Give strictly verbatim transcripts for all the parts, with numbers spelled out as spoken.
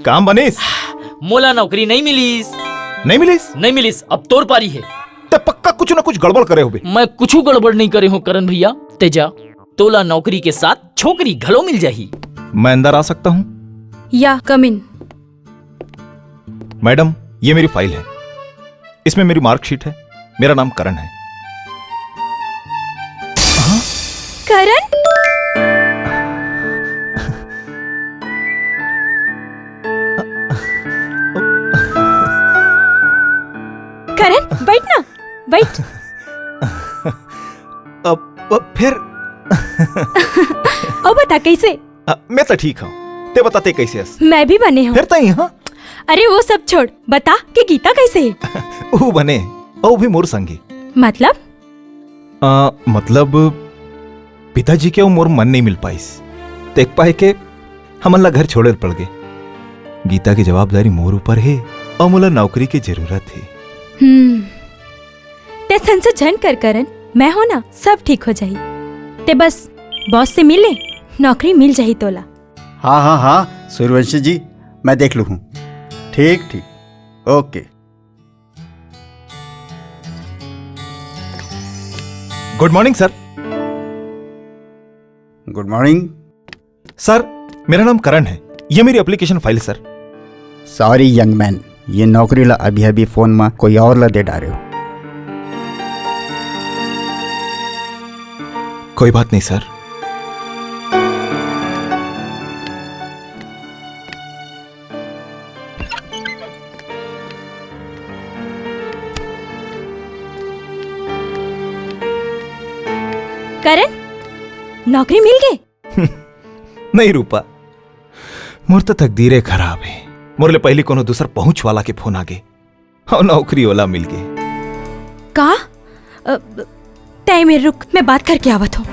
काम बनिस? मोला नौकरी नहीं मिलिस। नहीं मिलिस? नहीं मिलिस, अब तोर पारी हे। ते पक्का कुछ ना कुछ गड़बड़ करे होबे। मैं कुछ गड़बड़ नहीं करे हों करण भैया। ते जा, तोला नौकरी के साथ छोकरी घलो मिल जाही। मैं अंदर आ सकता हूँ? या, come in। मैडम, ये मेरी फाइल है, इसमें मेरी मार्कशीट है। मेरा नाम करण है। करण? करण, बैठ ना, बैठ। अब, अब फिर अब बता कैसे? अ, मैं तो ठीक हूँ, ते बता ते कैसे हस? मैं भी बने हूँ। फिर तई, हाँ? अरे वो सब छोड़, बता कि गीता कैसे है? वो बने, वो भी मोर संगी। मतलब? आ, मतलब, पिताजी के अउ मोर मन नहीं मिल पाइस। देख पाए के हमन ला घर छोड़े ल पड़ गे। गीता की जवाबदारी मोर ऊपर हे अउ मोला नौकरी की जरूरत हे। हम्म, ते संसो झन कर करण, मैं हो ना, सब ठीक हो जाही। ते बस बॉस से मिले, नौकरी मिल जाही तोला। हाँ हाँ हाँ, सूर्यवंशी जी, मैं देख लूँ हूँ। ठीक ठीक, ओके। गुड मॉर्निंग सर। गुड मॉर्निंग। सर, मेरा नाम करण है, ये मेरी एप्लीकेशन फाइल है सर। सॉरी यंग मैन, ये नौकरी ला अभी अभी फोन में कोई और ला दे डारे हो। कोई बात नहीं सर। करण, नौकरी मिल गई? नहीं रूपा, मोर तो तकदीरे खराब है। मोर ले पहली कोनो दूसर पहुंच वाला के फोन आगे और नौकरी ओला मिल गई। का? अ, तय में रुक, मैं बात करके आवत हूँ।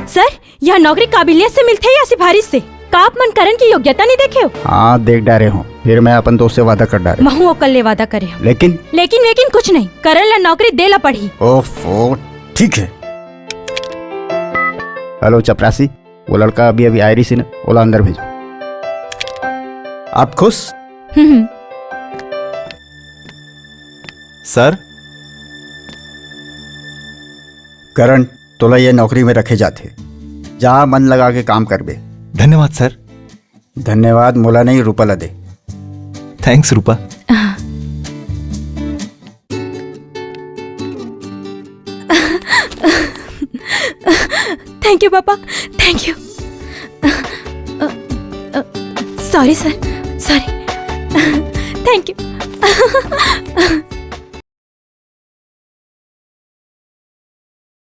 सर, यह नौकरी काबिलियत से मिलथे या सिफारिश से? का आप मन करण की योग्यता नहीं देखे हो? हाँ, देख डारे हो, फिर मैं अपन दोस्त से वादा कर डारे। महू ओकर ले वादा करे हो। लेकिन? लेकिन वेकिन कुछ नहीं, करण ला नौकरी दे ला पड़ही। ओफो, ठीक है। हेलो चपरासी, वो लड़का अभी अभी आए रही सी ना, ओला अंदर भेजो। आप खुश? हम्म, सर। करण, तोला ये नौकरी में रखे जाथे, जा मन लगा के काम करबे। धन्यवाद सर। धन्यवाद मोला नहीं, रूपा ला दे। Thanks Rupa. Thank you papa, thank you. Sorry sir, sorry. Thank you.